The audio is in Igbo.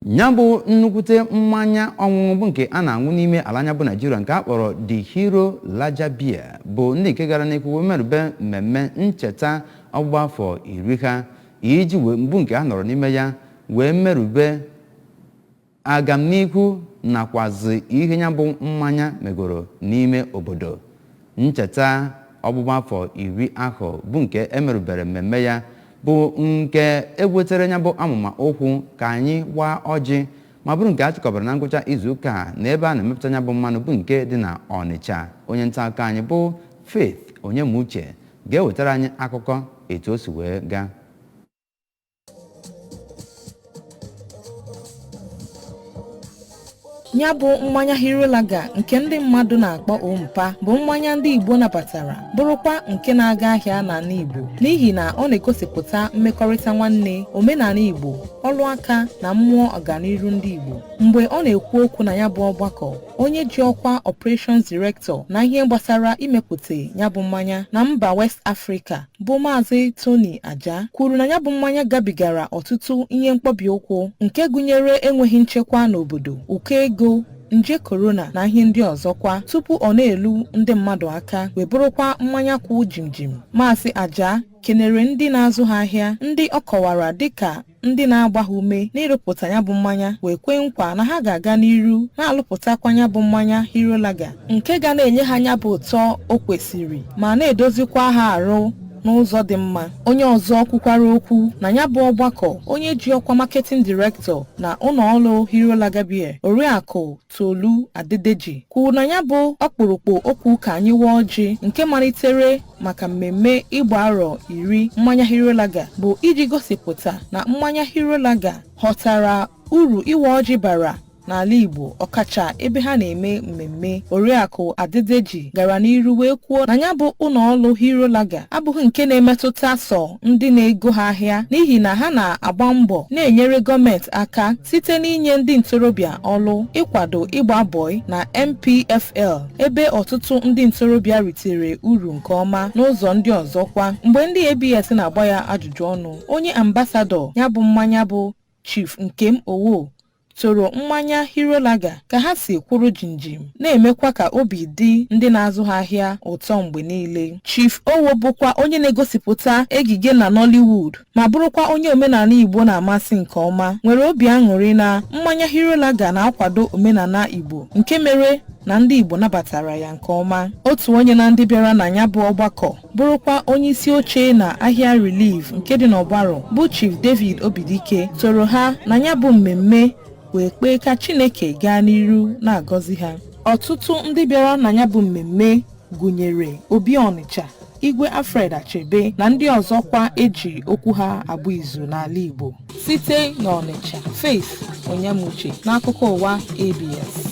Ya bụ nnukwute mmanya ọṅụṅụ bụ nke a na-aṅụ n'ime ala anya bụ Naijiria, nke a kpọrọ The Hero Lager Beer, bụ ndị nke gara n'ihu wee merube mmemme ncheta ọgbụgba afọ 10 ha, iji wee mbụ nke a nọrọ n'ime ya wee merube agamnihu nakwazi ihe ya bụ mmanya megoro n'ime obodo. Ncheta ọgbụgba afọ 10 ahụ bụ nke emerubere mmemme ya bụ nke ewetara ya bụ amụma okwu ka anyị waa ọjị, ma bụrụ nke a chịkọbara na ngwụcha izuụka a na ebe a na-emepụta ya bụ mmanụ bụ nke dị na Ọnịcha. Onye nta akụkọ anyị bụ Faith Onyemuche ga-ewetara anyị akụkọ etu o si wee gaa. Ya bụ mmanya Hero Lager, nke ndị mmadụ na-akpọ Ompa, bụ mmanya ndị Igbo nabatara, bụrụkwa nke na-aga ahịa n'ala Igbo, n'ihi na ọ na-egosipụta mmekọrịta nwanne, omenala Igbo, ọrụ aka na mmụọ ọganiru ndị Igbo. Mgbe ọ na-ekwu okwu na ya bụ ọgbakọ, onye ji ọkwa Operations Director na ihe gbasara imepụta ya bụ mmanya na mba West Africa, bụ Maazị Tony Aja, kwuru na ya bụ mmanya gabigara ọtụtụ ihe mkpọbi ụkwụ, nke gụnyere enweghị nchekwa n'obodo, ụkọ ego, nje korona na ihe ndị ọzọkwa, tupu ọ na-elu ndị mmadụ aka, wee bụrụkwa mmanya kwụ jimjim. Maazị Aja kenere ndị na-azụ ha ahịa, ndị ọ kọwara dịka ndị na-agba ha ume n'ịrụpụta ya bụ mmanya, wee kwee nkwa na ha ga-aga n'iru na-alụpụtakwa ya bụ mmanya Hero Lager, nke ga na-enye ha ya bụ ụtọ o kwesịrị ma na-edozikwa ha arụ n'ụzọ dị mma. Onye ọzọ kwukwara okwu na ya bụ ọgbakọ, onye ji ọkwa Marketing Director na ụlọ ọrụ Hero Lager Beer, Oriakụ Tolu Adedeji, kwuru na ya bụ ọkpụrụkpụ okwu ka anyị waa ọjị nke malitere maka mmemme ịgba arọ 10 mmanya Hero Lager bụ iji gosipụta na mmanya Hero Lager ghọtara uru ịwa ọjị bara n'ala Igbo, ọkacha ebe ha na-eme mmemme. Oriakụ Adedeji gara n'iru wee kwuo na ya bụ ụlọ ọrụ Hero Lager abụghị nke na-emetụta sọ ndị na-ego ha ahịa, n'ihi na ha na-agba mbọ na-enyere gọọmenti aka site n'inye ndị ntorobịa ọrụ, ịkwado ịgba bọị na NPFL, ebe ọtụtụ ndị ntorobịa ritere uru nke ọma n'ụzọ ndị ọzọkwa. Mgbe ndị ABS na-agba ya ajụjụ ọnụ, onye ambassador ya bụ mmanya bụ Chief Nkem Owo toro mmanya Hero Lager ka ha si kwụrụ jimjim, na-emekwa ka obi dị ndị na-azụ ha ahịa ụtọ mgbe niile. Chief Owo bụkwa onye na-egosipụta ejije na Nollywood ma bụrụkwa onye omenala Igbo na-amasị nke ọma, nwere obi aṅụrị na mmanya Hero Lager na-akwado omenala Igbo, nke mere na ndị Igbo nabatara ya nke ọma. Otu onye na ndị bịara na ya bụ ọgbakọ, bụrụkwa onye isi oche na ahịa Relief nke dị n'Ọgbarụ, bụ Chief David Obidike, toro ha na ya bụ mmemme wee kpee ka Chineke gaa n'iru na-agọzi ha. Ọtụtụ ndị bịara na ya bụ mmemme gụnyere Obi Ọnịcha, Igwe Alfred Achebe na ndị ọzọkwa eji okwu ha agba izu n'ala Igbo. Site n'Ọnịcha, Faith Onyemuche n'akụkọ ụwa ABS.